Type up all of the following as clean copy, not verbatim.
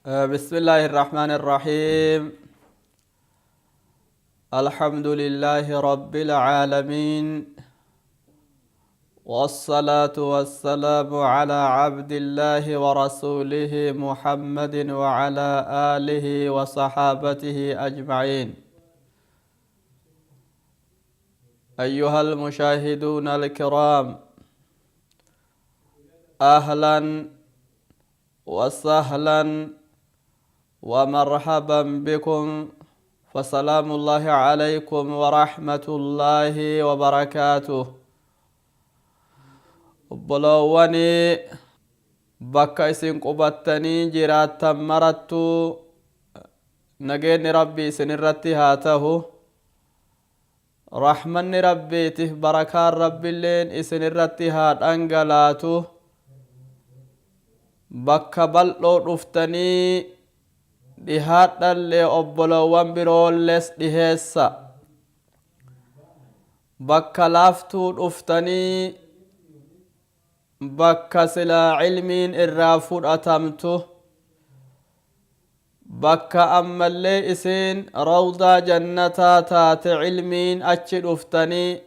بسم الله الرحمن الرحيم. الحمد لله رب العالمين، والصلاة والسلام على عبد الله ورسوله محمد وعلى آله وصحابته أجمعين. أيها المشاهدون الكرام، أهلا وسهلا ومرحبا بكم، فسلام الله عليكم ورحمة الله وبركاته. Obboloowwanii, bakka isin qubattanii jiraattan marattuu nageenyi Rabbii isin irratti haa tahu, rahmanni Rabbiitiif barakaan Rabbiilleen isin irratti haa dhangalaatu. Bakka bal'oo dhuftanii dhihaadhallee, obboloowwan biroolles dhiheessa. Bakka laaftuu dhuftanii, bakka silaa cilmiin irraa fudhatamtu, bakka ammallee isin rawdaa jannataa taate cilmiin achi dhuftanii,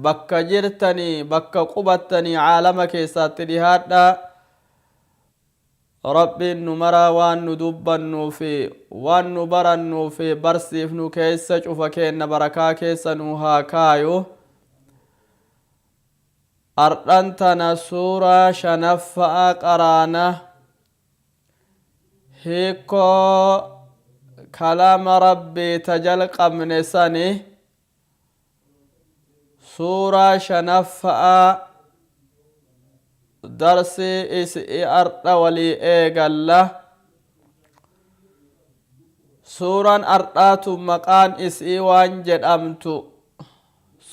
bakka jirtanii, bakka qubattanii caalama keessatti dhihaadha. Rabbiin nu maraa waan nu dubbannuu fi waan nu barannuu fi barsiifnu keessa cufa keenna barakaa keessa nu haa kaayu. Ardhan tana suuraa shanaffa'a qaraana, hiikoo kalaama Rabbii ta jalqabne sani. Suuraa shanaffa'a darsii is'i ardha walii eegalla. Suuraan ardhaatu maqaan isii waan jedhamtu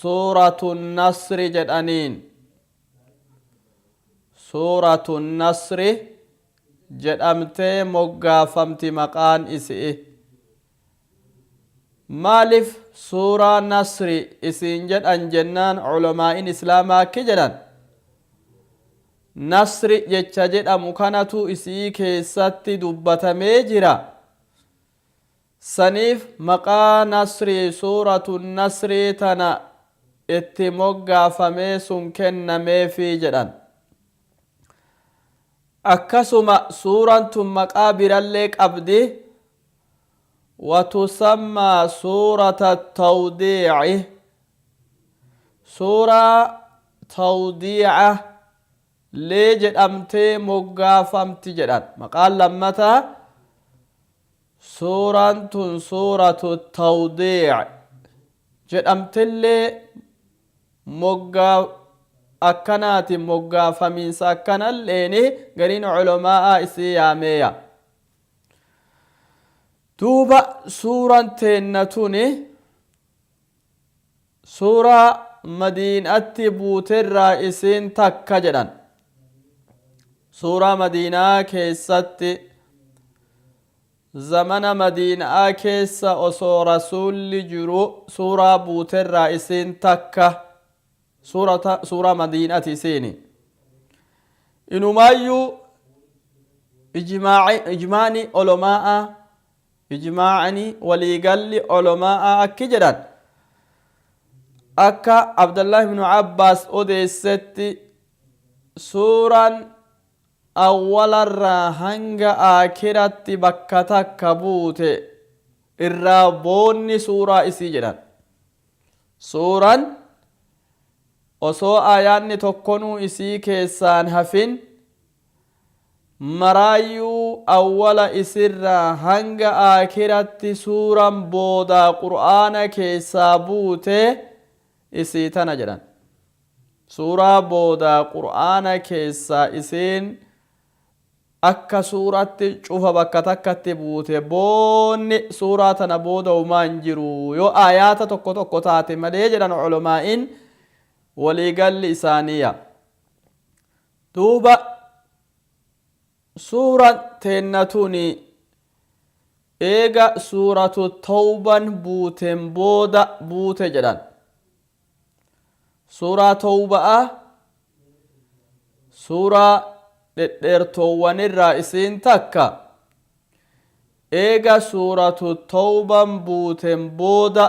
Suuratu Nasri jedhaniin. Suuratu Nasri jedhamtee moggaafamti maqaan isi'i. Maaliif suuraa Nasri isiin jedhan jennaan, ulamaa'in Islaamaa akki jedhan: Nasri jecha jedhamu kanatu isii keessatti dubbatamee jira. Saniif maqaa Nasrii, Suuratu Nasrii tana itti moggaafamee sun kennameefii jedhan. Akkasuma suuraan tun maqaa birallee qabdi: وتسمى سورة التوديع. Suuraa tawdiica lee jedhamtee moggaafamti jedhan. Maqaan lammataa suuraan tun Suuratu Tawdiic jedhamtillee moggaa akkanaatiin moggaafamiinsa akkanalleeni gariin culamaa'aa isii yaameeya. Duuba suuraan teenna tuni suuraa Madiinatti buuterraa isiin takka jedhan. Suuraa Madiinaa keessatti, zamana Madiinaa keessa osoo Rasuulli jiru suuraa buuterraa isiin takka. Suuraa Madiinati isiini. Inumaayyuu ijmaani olomaa'a, ijmaa'ani waliigalli olomaa'a akki jedhan, akka Abdallah ibnu Abbaas odeessetti, suuraan awwalarraa hanga aakiratti bakka takka buute irraa boonni suuraa isii jedhan. Suuraan osoo aayaanni tokkonuu isii keessaan hafin maraayyuu awwala isirraa hanga aakiratti suuraan boodaa Qur'aana keessaa buute isii tana jedhan. Suuraa boodaa Qur'aana keessaa isiin akka suuratti cufa bakka takkatti buute boonni suuraa tana booda homaa hin jiru yoo aayaata tokko tokko taate malee jedhan ulamaa'in waliigalli isaaniiya. Duuba suuraan teenna tuni eega Suuratu Tawban buuteen booda buute jedhan. Suuraa Tawba'a, suuraa dhedheertoowwanirraa isiin takka. Eega suuratu tawban buuten booda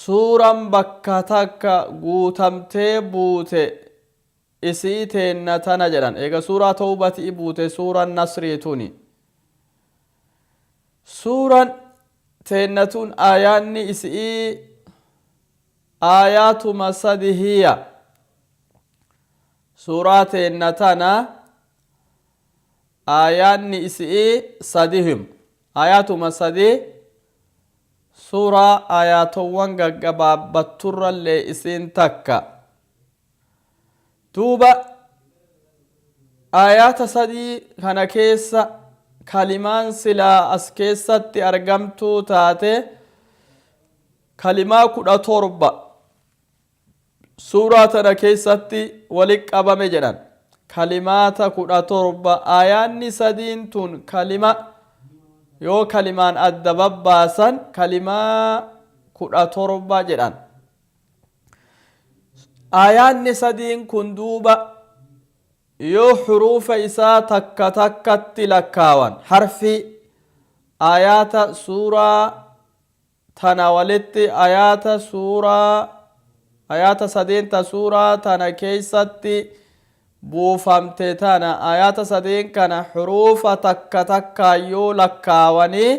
suuran bakka takka guutamtee buute isii teenna tana jedhan. Eega suuraa tawbatii buute suuran nasrii tuni. Suuran teenna tun aayaanni isi'ii aayaatuma sadihiya. Suuraa teenna tana aayaanni isi'ii sadihim, aayaatuma sadii. Suuraa aayaatowwan gaggabaabbatturrallee isiin takka. Duuba aayaata sadii kana keessa kalimaan silaa as keessatti argamtuu taate kalimaa 17 suuraa tana keessatti wali qabame jedhan. Kalimaata 17 aayaanni sadiin tun kalima yoo kalimaan adda babbaasan kalimaa 17 jedhan. Aayaanni sadiin kun duuba yoo huruufa isaa takka takkatti lakkaawan, harfii aayaata suuraa tana walitti ayaata suuraa ayaata sadeen ta suuraa tana keeysatti buufamte tana ayaata sadeen kana huruufa takka takkaan yoo lakkaawanii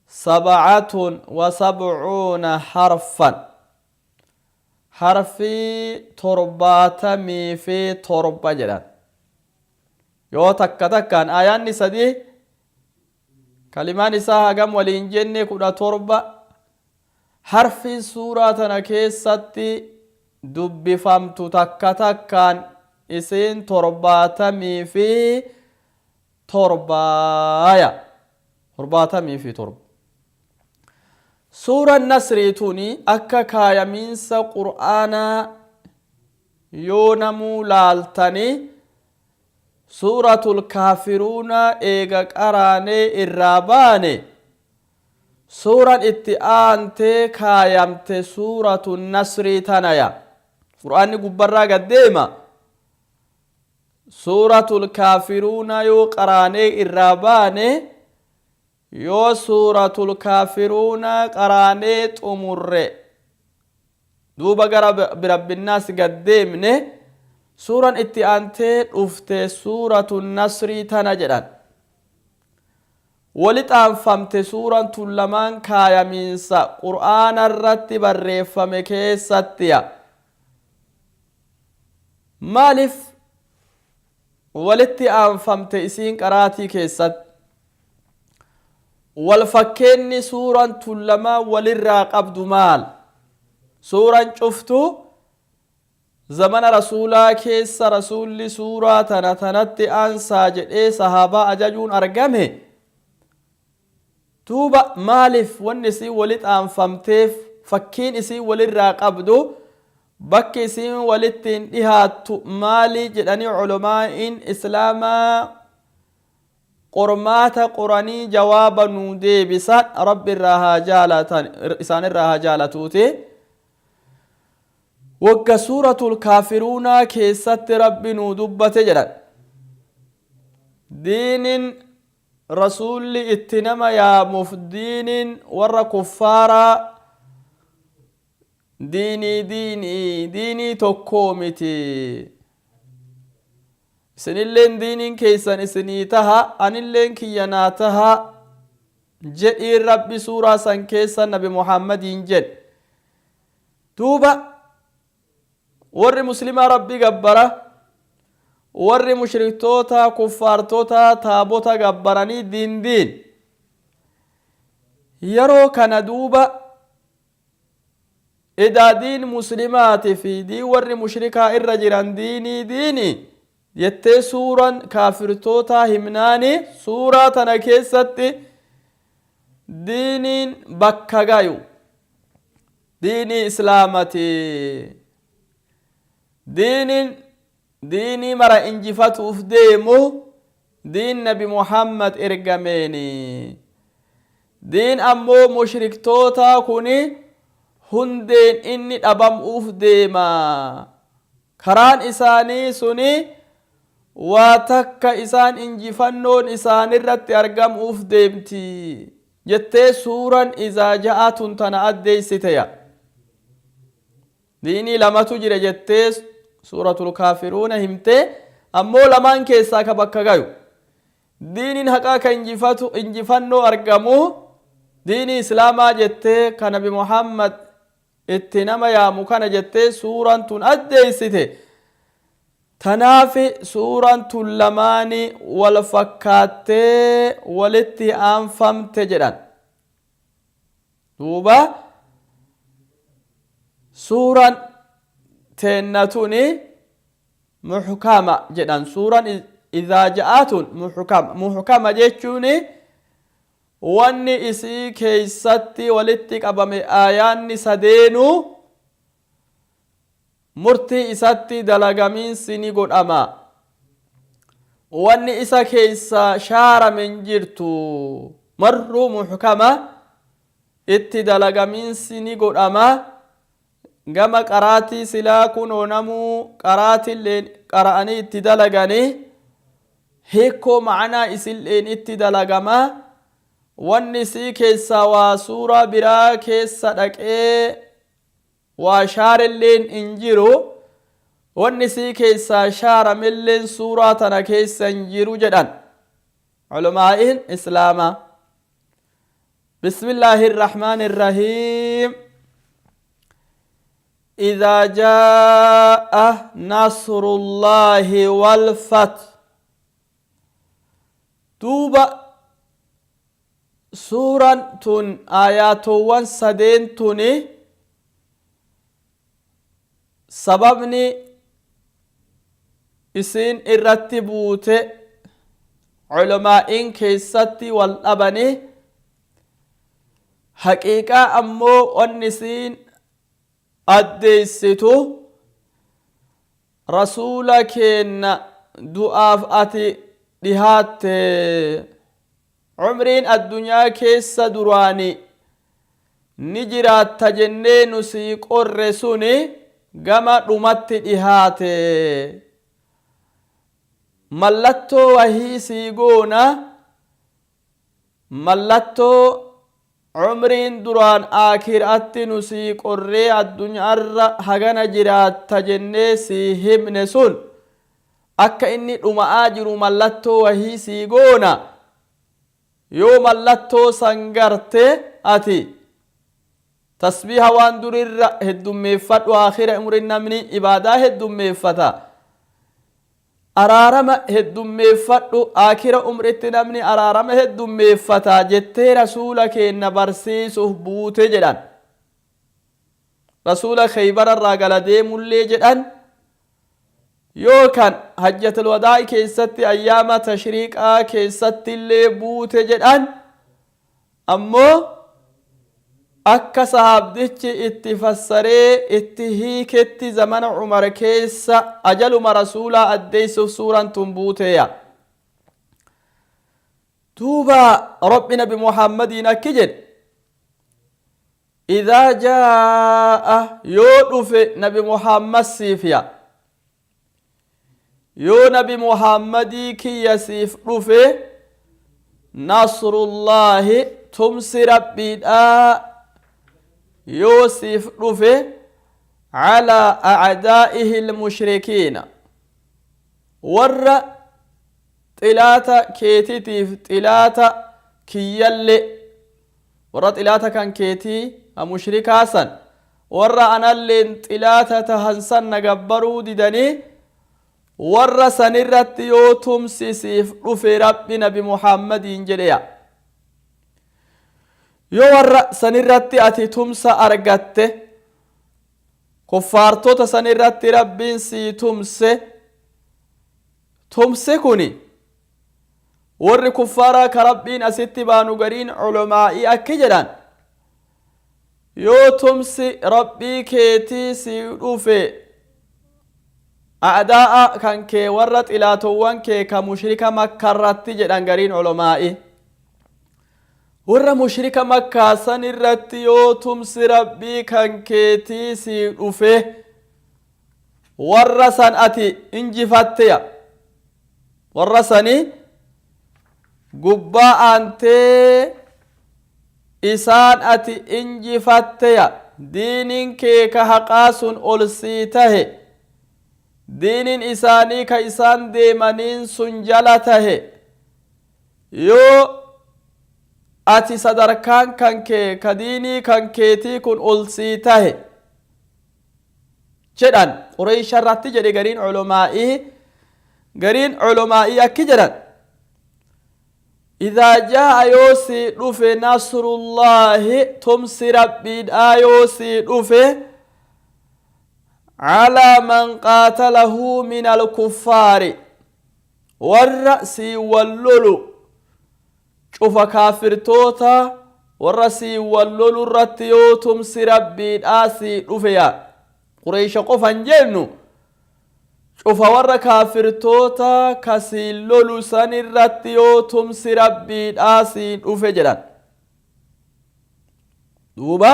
77 harfan, harfii 77 jedhan. Yoo takka takkaan ayaanni sadii kalimaan isaa hagam waliin jenne? 17. Harfiin suuraa tana keessatti dubbifamtu takka takkaan isiin 77ya, 77. Suuraan nasrii tuni akka kaayamiinsa qur'aanaa yoo namuu laaltanii, suuratul kaafiruuna eega qaraanee irraa baane, suuran itti aantee kaayamte suuratu nasrii tanaya. Qur'aanni gubbarraa gad deema. Suuratul kaafiruuna yoo qaraanee irraa baane, yoo suuratul kaafiruuna qaraanee xumurre, duuba gara birabbinnaas gad deemne, suuran itti aantee dhufte suuratu nasrii tana jedhan. Wali xaanfamte suuran tun lamaan kaayamiinsa qur'aana irratti barreeffame keessattiya. Maaliif walitti aanfamte isiin qaraatii keessatti? Wal fakkeenni suuran tun lamaan walirraa qabdu maal? Suuran cuftu zamana rasuulaa keessa rasuulli suuraa tana tanatti aansaa jedhee sahaabaa ajajuun argame. Duuba maaliif wanni isiin wali xaanfamteef, fakkiin isiin walirraa qabdu, bakki isiin walitti hin dhihaattu maali jedhanii ulamaa'iin islaamaa qormaata qoranii jawaaba nuu deebisan, rabbi irraa haa jaalatan, isaan irraa haa jaalatuuti. Wagga suuratul kaafiruunaa keessatti rabbi nuu dubbate jedhan, diinin rasuulli itti nama yaamuuf diiniin warra kuffaaraa diinii diinii tokkoo miti. Isinilleen diiniin keessan isinii taha, anilleen kiyya naa taha jedhiin rabbi suuraa san keessa nabi Muhammadiin jedhe. Duuba warri muslimaa rabbi gabbara, warri mushriktoota kuffaartota taabota gabbaranii diin diin. Yeroo kana duuba edaa diin muslimaati fi diin warri mushrikaa irra jiran diinii diini jettee suuran kaafirtootaa himnaani, suuraa tana keessatti diiniin bakka gayu diinii islaamati, diiniin diinii mara injifatuuf deemu diin nabi Muhammad ergameeni, diin ammoo mushriktootaa kuni hundeen inni dhabamuuf deema, karaan isaanii suni. Waa takka isaan injifannoon isaanirratti argamuuf deemti jettee suuran izaa ja'aa tun tana addeessiteya. Diinii lamatu jira jettee suuratul kaafiruuna himtee, ammoo lamaan keessaa ka bakka gayu. Diiniin haqaa ka injifatu injifannoo argamu diinii islaamaa jettee, ka nabi Muhammad itti nama yaamu kana jettee suuraan tun addeessite. Tanaafi suuraan tun lamaani wal fakkaattee walitti aanfamte jedhan. Duuba suuraan teenna tuni muhkama jedhan. Suuraan izaa ja'aa tun muhkama. Muhkama jechuun wanni isii keeysatti walitti qabame aayaanni sadeenuu murtii isatti dalagamiinsi ni godhama. Wanni isa keeysa shaarame hin jirtu. Marruu muhkama itti dalagamiinsi ni godhama. Gama qaraatii silaa kunoo namuu qaraatilleen qara'anii itti dalaganii, hiikkoo ma'anaa isilleen itti dalagama. Wanni isii keessaa waa suuraa biraa keessa dhaqee waa shaarelleen hin jiru. Wanni isii keessaa shaaramelleen suuraa tana keessa hin jiru jedhan ulumaa'iin islaamaa. Bismillaahi irrahmaani irrahiim. Idaa jaa'a nasrullaahi wal fath. Duuba suuraan tun aayaatowwan sadeen tuni sababni isiin irratti buute culamaa'iin keessatti wal dhabani. Haqiiqaa ammoo wanni isiin addeessitu rasuula keenna du'aaf ati dhihaatte, umriin addunyaa keessa duraani ni jiraatta jennee nu sii qorre suni gama dhumatti dhihaate, mallattoo wahii sii goona, mallattoo umriin duraan aakhiraatti nu sii qorree addunyaarra hagana jiraatta jennee sii himne sun akka inni dhuma'aa jiru mallattoo wahii sii goona. Yoo mallattoo san garte ati tasbiiha waan durirra heddummeeffadhu. Aakhira umriin namni ibaadaa heddummeeffata. Araarama heddummeeffadhu, aakhira umritti namni araarama heddummeeffata jettee rasuula keenna barsiisuuf buute jedhan. Rasuula Kheybararraa gala deemullee jedhan, yookaan hajjatul wadaa'i keessatti ayyaama tashriiqaa keessattillee buute jedhan. Ammoo akka sahaabdichi itti fassaree itti hiiketti zamana Umar keessa ajaluma rasuulaa addeessuuf suuraan tun buuteeya. Duuba Rabbi nabi Muhammadiin akki jedhe: idaa jaa'a, yoo dhufe nabi Muhammad siif ya, yoo nabi Muhammadii kiyya siif dhufe, nasrullaahi, tumsi rabbiidha yoo siif dhufe, calaa acdaa'ihi ilmushrikiina, warra xilaata keetitiif xilaata kiyyalle, warra xilaata kan keetii mushrikaa san, warra analleen xilaata tahan san na gabbaruu didanii, warra sanirratti yoo tumsi siif dhufe, rabbi nabi Muhammadiin jedheya, yoo warra sanirratti ati tumsa argatte, kuffaartota sanirratti rabbiin sii tumse, tumsi kuni warri kuffaaraa ka rabbiin asitti baanu gariin culamaa'ii akki jedhan, yoo tumsi rabbii keetii sii dhufe a'daa'a kan kee, warra xilaatowwan kee ka mushrika makkarratti jedhan gariin culamaa'ii, warra mushrika makkaa san irratti yoo tumsi rabbii kan keetii sii dhufe, warra san ati injifatteya. Warra sanii gubbaa aantee isaan ati injifatteya, diiniin kee ka haqaa sun ol sii tahe, diiniin isaanii ka isaan deemaniin sun jala tahe, yoo ati sadarkaan kan kee ka diinii kan keetii kun ol sii tahe jedhan. Qureysha irratti jedhe gariin ulumaa'ii. Gariin ulumaa'ii akki jedhan: idaa jaa'a, yoo sii dhufe, nasrullaahi, tumsi Rabbiidhaa yoo sii dhufe, calaa man qaatalahu min alkuffaari, warra sii wal lolu cufa kaafirtoota, warra sii wal lolu irratti yoo tumsi Rabbiidhaa sii dhufe. Yaa Qureysha qofan jennu, cufa warra kaafirtoota ka siin lolu san irratti yoo tumsi Rabbiidhaa sii dhufe jedhan. Duuba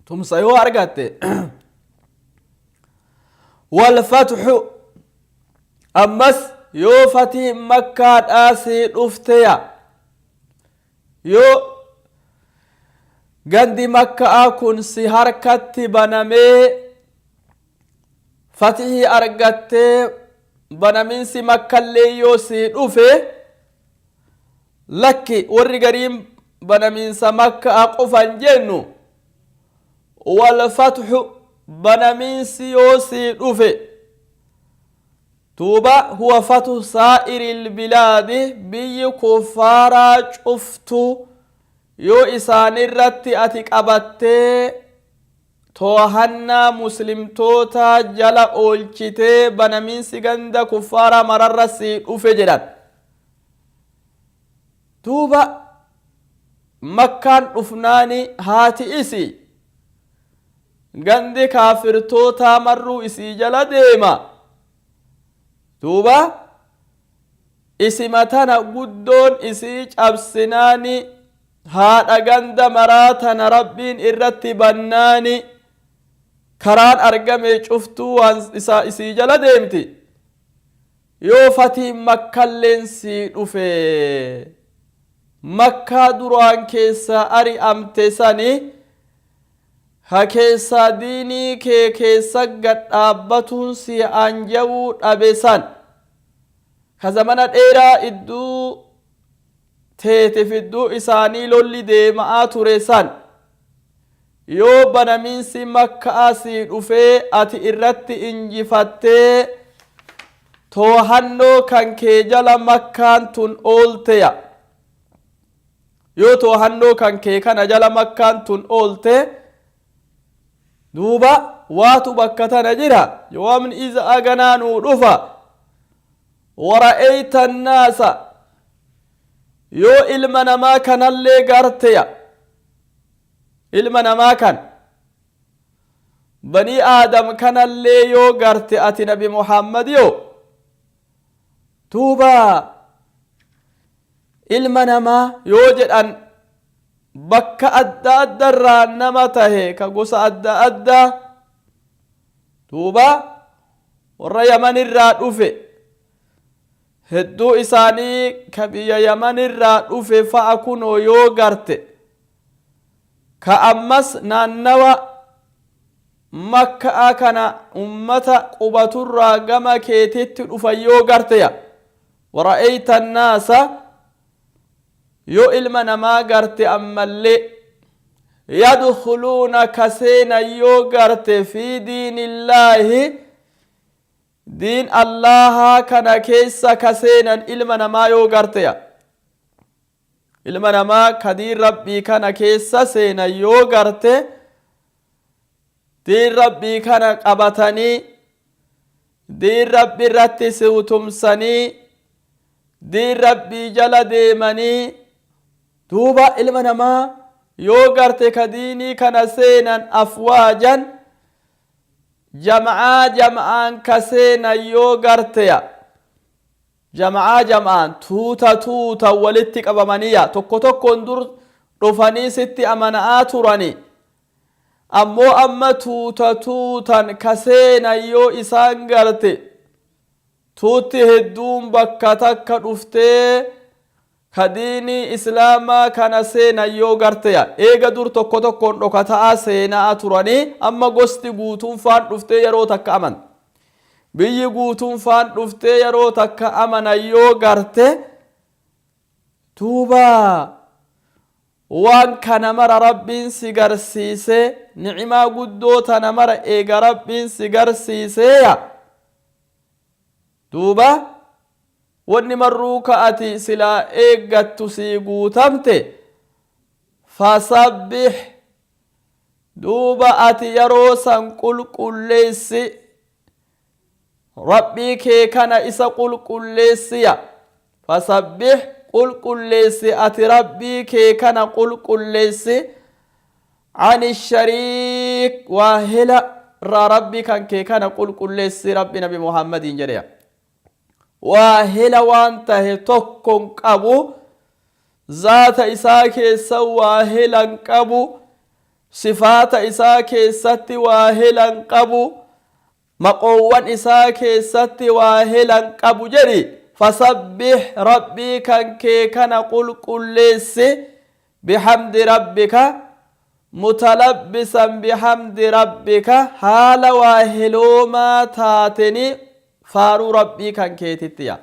tumsa yoo argatte, walfatxu, ammas yoo fatiin Makkaadhaa sii dhufteya, yoo gandi Makka'a kun si harkatti banamee fatihii argattee, banaminsi Makkallee yoo sii dhufe. Lakki, warri gariin banamiinsa Makka'a qofan jennu. Walfatxu, banamiinsi yoo sii dhufe, duuba huwa fathu saa'iri ilbilaadi, biyyi kuffaaraa cuftu yoo isaanirratti ati qabattee toohannaa muslimtoota jala oolchitee, banamiinsi ganda kuffaaraa mararra sii dhufe jedhan. Duuba Makkaan dhufnaani haati isii gandi kaafirtootaa marruu isii jala deema. Duuba isima tana guddoon isii cabsinaani, haadha ganda maraa tana Rabbiin irratti bannaani, karaan argame cuftuu waan isaa isii jala deemti. Yoo fatiin Makkalleen sii dhufe, Makkaa duraan keessaa ari'amte sani ha keessaa diinii kee keessa gad dhaabbatuun sii aanjawuu dhabe san, ka zamana dheeraa idduu teetif idduu isaanii lolli deema'aa ture san, yoo banamiinsi Makka'aa sii dhufee ati irratti injifattee toohannoo kan kee jala Makkaan tun oolteya, yoo toohannoo kan kee kana jala Makkaan tun oolte, duuba waatu bakka tana jira. Jawaabni iza aganaa nuu dhufa. Wara'eyta annaasa, yoo ilma namaa kanallee garteya, ilma namaa kan banii Aadam kanallee yoo garte, ati Nabi Muhammad yoo, duuba ilma namaa yoo jedhan bakka adda adda irraa nama tahe, ka gosa adda addaa, duuba warra Yaman irraa dhufe, hedduu isaanii ka biyya Yaman irraa dhufe fa'a kunoo yoo garte, ka ammas naannawa Makka'a kana ummata qubaturraa gama keetitti dhufan yoo garteya, wara'eyta annaasa, yoo ilma namaa garte, ammallee yadkhuluuna, ka seenan yoo garte, fi diinillaahi, diin Allaahaa kana keessa ka seenan ilma namaa yoo garteya, ilma namaa ka diin Rabbii kana keessa seenan yoo garte, diin Rabbii kana qabatanii, diin Rabbi irratti siwtumsanii, diin Rabbii jala deemanii, duuba ilma namaa yoo garte ka diinii kana seenan, afwaajan, jam'aa jam'aan ka seenan yoo garteya, jam'aa jam'aan, tuuta tuuta walitti qabamaniya, tokko tokkoon dur dhufanii sitti amana'aa turani, ammoo amma tuuta tuutan ka seenan yoo isaan garte. Tuutti hedduun bakka takka dhuftee ka diinii islaamaa kana seenan yoo garteya, eega dur tokko tokkoon dhokata'aa seena'a turanii, amma gosti guutuun faan dhuftee yeroo takka aman, biyyi guutuun faan dhuftee yeroo takka amanan yoo garte, duuba waan kana mara Rabbiin si garsiisee, ni'imaa guddoo tana mara eega Rabbiin si garsiiseeya, duuba wanni marruu ka ati silaa eeggattu sii guutamte. Fasabbih, duuba ati yeroo san qulqulleessi Rabbii kee kana, isa qulqulleessiya. Fasabbih, qulqulleessi ati Rabbii kee kana qulqulleessi. Ani shariik, waa hela irraa Rabbii kan kee kana qulqulleessi, Rabbi Nabi Muhammadiin jedheya. Waa hela waan tahe tokkon qabu, zaata isaa keessa waa helan qabu, sifaata isaa keessatti waa helan qabu, maqoowwan isaa keessatti waa helan qabu jedhi. Fasabbih, Rabbii kan kee kana qulqulleessi. Bihamdi rabbika, mutalabbisan bihamdi rabbika, haala waa heloomaa taateni faaruu Rabbii kan keetitti yaa,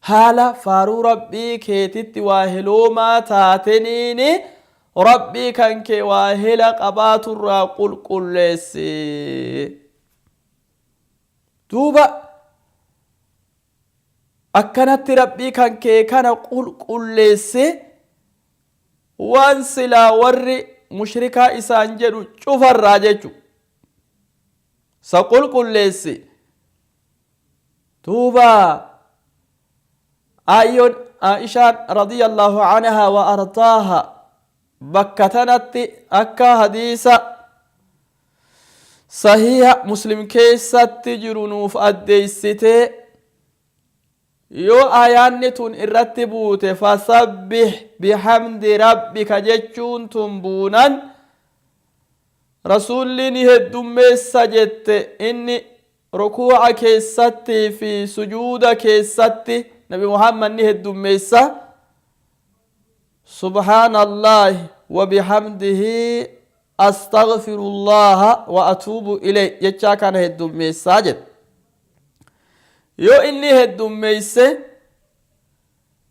haala faaruu Rabbii keetitti waa heloomaa taateniini Rabbii kan kee waa hela qabaaturraa qulqulleessi. Duuba akkanatti Rabbii kan kee kana qulqulleesse, waan silaa warri mushrikaa isaan jedhu cufarraa jechu sa qulqulleessi. Duuba ayyoon Aishaan radiyallahu anhaa wa ardaaha bakka tanatti akka hadiisa sahiha Muslim keessatti jiru nuuf addeessitee, yoo aayaanni tun irratti buute, fasabbih bihamdi rabbika jechuun tun buunan, Rasuulli ni heddummeessa jette. Inni rukuu'a keessatti fi sujuuda keessatti Nabi Muhammad ni heddummeessa subhaanallaahi wa bihamdihi astaghfirullaha wa atuubu ilay jechaa kana heddummeessaa jedhe. Yoo inni heddummeeyse,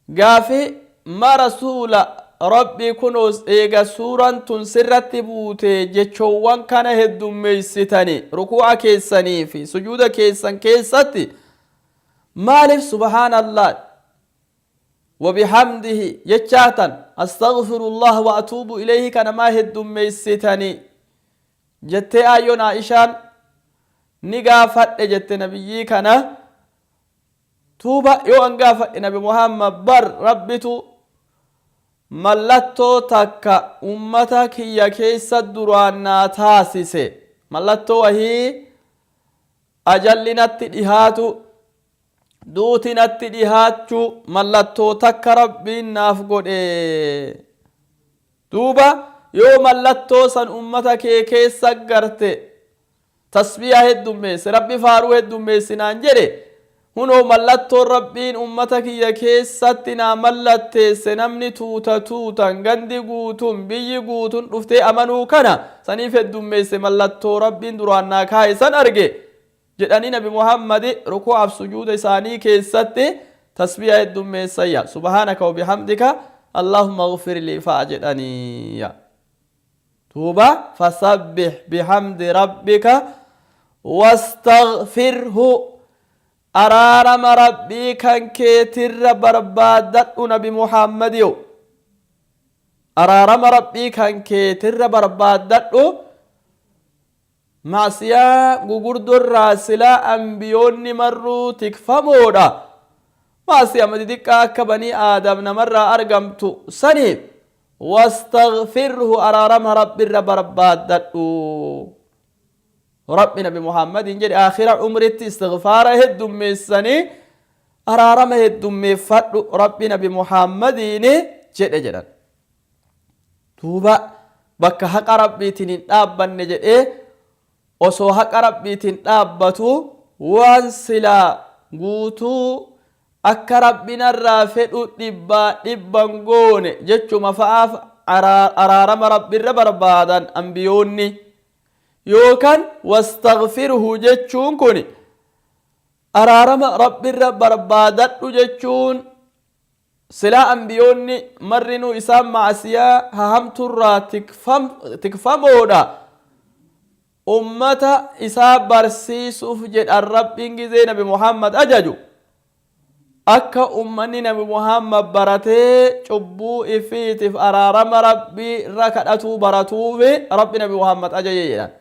gaafi ma Rasuula Rabbii, kunoos eega suuraan tun sirratti buute jechoowwan kana heddummeeysitani rukuu'a keessanii fi sujuuda keessan keessatti, maaliif subhaanallah wa bihamdihi jechaatan astaghfirullah wa atuubu ilayhi kana maa heddummeeysitani jettee aayyoon Aishaan ni gaafadhe jette nabiyyii kana. Duuba yoo an gaafadhe, Nabi Muhammad, bar Rabbitu mallattoo takka ummata kiyya keessa duraan naa taasise, mallattoo wahii, ajalli natti dhihaatu, duuti natti dhihaachuu mallattoo takka Rabbiin naaf godhe. Duuba yoo mallattoo san ummata kee keessa garte, tasbiiha heddummeessi, Rabbi faaruu heddummeessi naan jedhe. Hunoo mallattoon Rabbiin ummata kiyya keessatti naa mallatteesse, namni tuuta tuutan, gandi guutun, biyyi guutun dhuftee amanuu kana saniif heddummeesse, mallattoo Rabbiin duraan naa kaaye san arge jedhanii Nabi Muhammadi ruku'aaf sujuuda isaanii keessatti tasbiiha heddummeessayya, subhaanaka wa bihamdika allahumma ighfir lii fa'a jedhaniiya. Duuba fasabbih bihamdi rabbika wastaghfirhu, araarama Rabbii kan keetirra barbaaddadhu. Nabi Muhammadiyo, araarama Rabbii kan keetirra barbaaddadhu. Macsiyaa gugurdorraa silaa anbiyoonni marruu tikfamoodha. Macsiyama xixiqqaa akka banii Aadam namarraa argamtu saniif wastaghfirhu, araarama Rabbirra barbaaddadhu Rabbi Nabi Muhammadiin jedhe. Aakhira umritti istighfaara heddummeessanii araarama heddummeeffadhu Rabbi Nabi Muhammadiin jedhe jedhan. Duuba bakka haqa Rabbiitiin hin dhaabbanne jedhee, osoo haqa Rabbiitiin dhaabbatu waan silaa Guutuu akka Rabbi narraa fedhu dhibbaa dhibban goone jechuma fa'aaf araarama Rabbirra barbaadan anbiyoonni. Yookaan wastaghfirhu jechuun kun araarama Rabbirra barbaadadhu jechuun, silaa anbiyoonni marrinuu isaan ma'asiyaa hahamturraa tikfamoodha, ummata isaa barsiisuuf jedhan. Rabbiin gizee Nabi Muhammad ajaju, akka ummanni Nabi Muhammad baratee cubbuu ifiitiif araarama Rabbii irra kadhatuu baratuufi Rabbi Nabi Muhammad ajaje jedhan.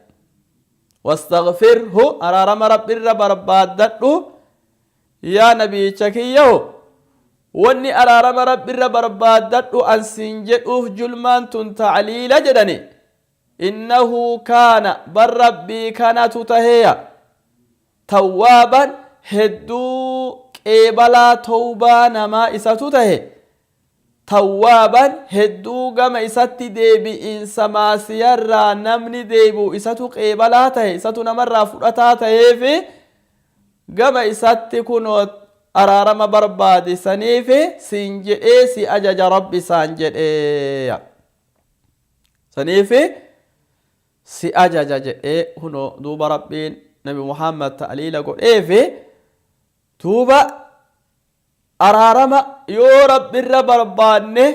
Wastaghfirhu, araarama Rabbi irra barbaaddadhu yaa nabiyicha kiyyaho. Wanni araarama Rabbi irra barbaaddadhu an siin jedhuuf julmaan tun ta'liila jedhani. Innahu kaana, bar Rabbii kanatu taheya, tawwaaban, hedduu qeebalaa towbaa namaa isatu tahe, tawwaaban, hedduu gama isatti deebi'iinsa maasiyarraa namni deebi'u isatu qeebalaa tahe, isatu namarraa fudhataa taheefi gama isatti kunoo araarama barbaadi saniifi siin jedhee si ajaja Rabbi isaan jedhee saniifi si ajaja jedhee. Kunoo duuba Rabbiin Nabi Muhammad ta'liila godheefi. Duuba araarama yoo Rabbirra barbaanne,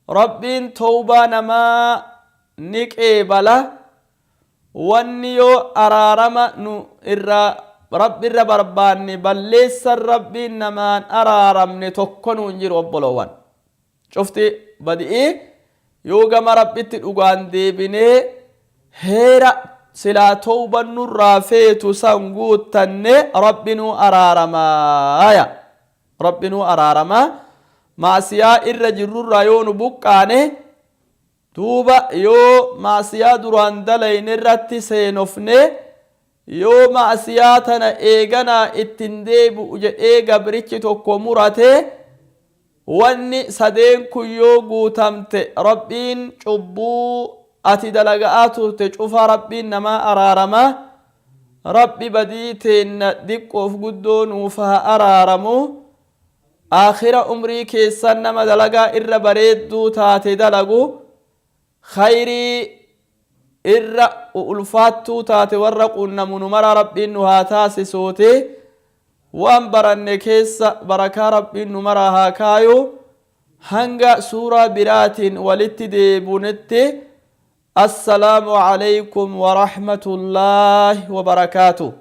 Rabbiin towbaa namaa ni qeebala. Wanni yoo araarama nu irraa Rabbirra barbaanne balleessan Rabbiin namaan araaramne tokko nuun jiru, obboloowwan. Cufti badi'ii yoo gama Rabbitti dhugaan deebinee heera silaa towban nurraa feetu san guuttanne, Rabbi nuu araaramaaya. Rabbi nuu araaramaa. Maasiyaa irra jirrurraa yoo nu buqqaane, duuba yoo maasiyaa duraan dalayne irratti seenofne, yoo maasiyaa tana eeganaa ittin deebi'u jedhee gabrichi tokko murate, wanni sadeen kun yoo guutamte, Rabbiin cubbuu ati dalaga'aa turte cufa Rabbiin namaa araarama. Rabbi badii teenna diqqoof guddoo nuuf haa araaramu. Aakhira umrii keessan nama dalagaa irra bareedduu taate dalagu, khayrii irra ulfaattuu taate warra qunnamu nu mara Rabbiin nu haa taasisuuti. Waan baranne keessa barakaa Rabbiin nu maraa haa kaayu. Hanga suuraa biraatiin walitti deebunetti, assalaamu alaykum warahmatullaahi wabarakaatu.